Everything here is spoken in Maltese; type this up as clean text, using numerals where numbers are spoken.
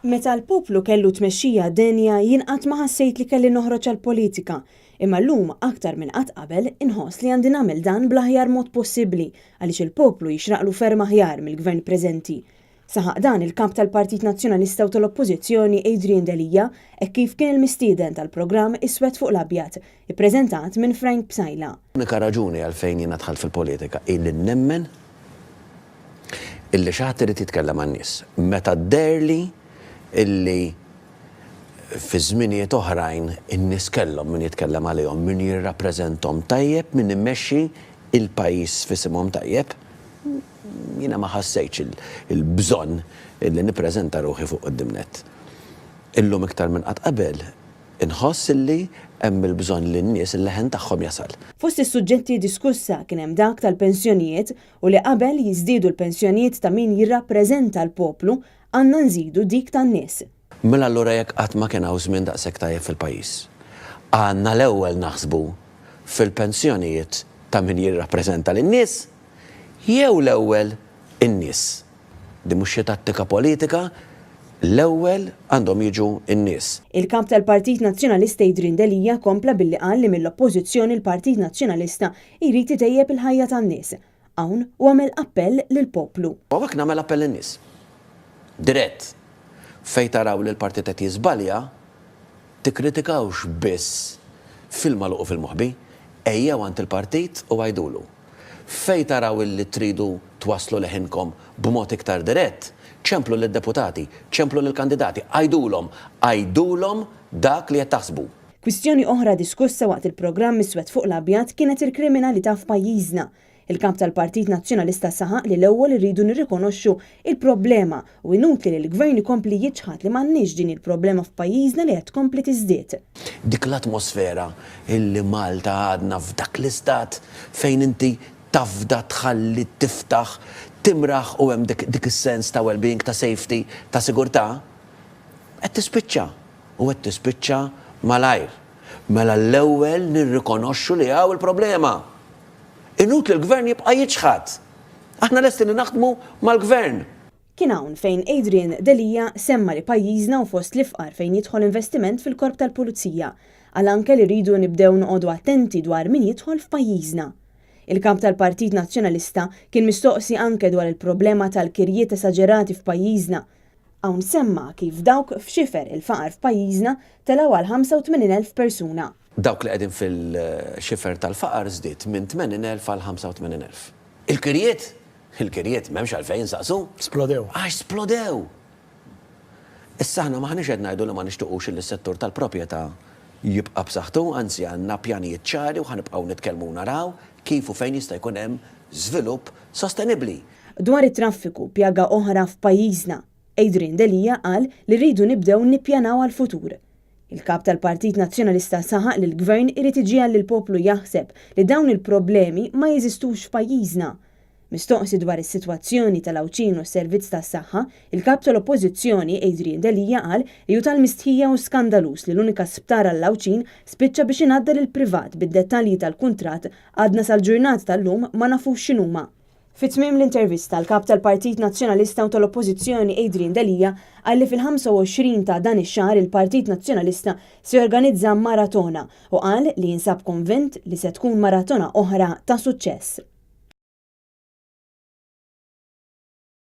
Meta l-poplu kellu tmexxija denja jien qatt ma ħassejt li kelli noħroġ għall-politika, imma llum aktar minn qatt qabel inħoss li għandi nagħmel dan bl-aħjar mod possibbli għaliex il-poplu jixraqlu ferm aħjar mill-Gvern preżenti. Saħaq dan il-Kap tal-Partit Nazzjonalista u tal-Oppożizzjoni Adrian Delia hekk kif kien il-mistieden tal-programm Iswed fuq l-Abjad, ippreżentat minn Frank Psaila. L-unika raġuni għalfejn jiena dħalt fil-politika hi li nemmen illi xi ħadd irid jitkellem għan-nies. Meta deherli illi fi żminijiet oħrajn in-nies kellhom min jitkellem għalihom, min jirrappreżenthom tajjeb, min imexxi l-pajjiż f'isimhom tajjeb, jiena ma ħassejtx il-bżonn illi nippreżenta ruħi fuq quddiem nett. Illum iktar minn qatt qabel inħoss illi hemm il-bżonn li n-nies il-leħen tagħhom jasal. Fost is-suġġetti diskussa kien hemm dak tal-pensjonijiet u li qabel jiżdiedu l-pensjonijiet ta' min jirrappreżenta l-poplu, għandna nżidu dik tan-nies. Mela allura jekk qatt ma kien hawn żmien daqshekk tajjeb fil-pajjiż, għandna l-ewwel naħsbu fil-pensjonijiet ta' min jirrappreżenta lin-nies jew l-ewwel in-nies? Din mhux xi tattika politika, l-ewwel għandhom jiġu n-nies. Il-Kap tal-Partit Nazzjonalista Adrian Delia kompla billi qal li mill-Oppożizzjoni l-Partit Nazzjonalista jrid itejjeb il-ħajja tan-nies. Hawn hu għamel appell lill-poplu. U hawnhekk nagħmel appell lin-nies. Dirett. Fejn taraw li l-partit qed jiżbalja, tikkritikawx biss fil-magħluq u fil-moħbi. Ejjew għand il-partit u għidulu. Fejn taraw illi tridu twasslu leħinkom b'mod iktar dirett, ċemplu lid-deputati, ċemplu lill-kandidati, għidulhom, għidulhom dak li qed taħsbu. Kwistjoni oħra diskussa waqt il-programm Iswed fuq l-Abjad kienet il-kriminalità f'pajjiżna. Il-Kap tal-Partit Nazzjonalista saħaq li l-ewwel irridu nirrikonoxxu il-problema u inutli li l-Gvern ikompli jiċħad li m'għandniex din il-problema f'pajjiżna li qed tkompli tiżdied. Dik l-atmosfera illi Malta għadna f'dak l-istat fejn inti tafda, tħalli, tiftaħ, timraħ u hemm dik dik is-sens ta' well-being, ta' safety, ta' sigurtà, qed tispiċċa u qed tispiċċa malajr. Mela l-ewwel nirrikonoxxu li hawn il-problema. Inutli l-Gvern jibqa' jiċħad. Aħna lesti li naħdmu mal-Gvern. Kien hawn fejn Adrian Delia semma li pajjiżna hu fost l-ifqar fejn jidħol investiment fil-Korp tal-Pulizija. Qal anke li rridu nibdew noqogħdu attenti dwar min jidħol f'pajjiżna. Il-Kap tal-Partit Nazzjonalista kien mistoqsi anke dwar il-problema tal-kirjiet esaġerati f'pajjiżna. Hawn semma kif dawk f'xifer il-faqar f'pajjiżna telgħu għal 85,000 persuna. Dawk li qegħdin fil-xifer tal-faqar żdied minn 80,000 għal 85,000. Il-kirjiet? Il-kirjiet m'hemmx għalfejn insaqsu. Splodew. Għax splodew! Issa aħna m'aħniex qed ngħidu li ma nixtiqux li s-settur tal-proprjetà jibqa' b'saħħtu, anzi għandna pjanijiet ċari u ħa nibqgħu nitkellmu u naraw kif u fejn jista' jkun hemm żvilupp sostenibbli. Dwar it-traffiku, pjaga oħra f'pajjiżna, Adrian Delia qal li rridu nibdew nippjanaw għall-futur. Il-Kap tal-Partit Nazzjonalista saħaq li l-Gvern irid iġiegħel lill-poplu jaħseb li dawn il-problemi ma jeżistux f'pajjiżna. Mistoqsi dwar is-sitwazzjoni tal-Għawdxin u s-servizz tas-saħħa, il-Kap tal-Oppożizzjoni Adrian Delia qal li hu tal-mistħija u skandaluż li l-unika sptar għall-Għawdxin spiċċa biex ingħadda lill-privat bid-dettalji tal-kuntratt għadna sal-ġurnata tal-lum ma nafux x'inhuma. Fi tmiem l-intervista, l-Kap tal-Partit Nazzjonalista u tal-Oppożizzjoni Adrian Delia qal li fil-25 ta' dan ix-xahar il-Partit Nazzjonalista se jorganizza maratona u qal li jinsab konvint li se tkun maratona oħra ta' suċċess.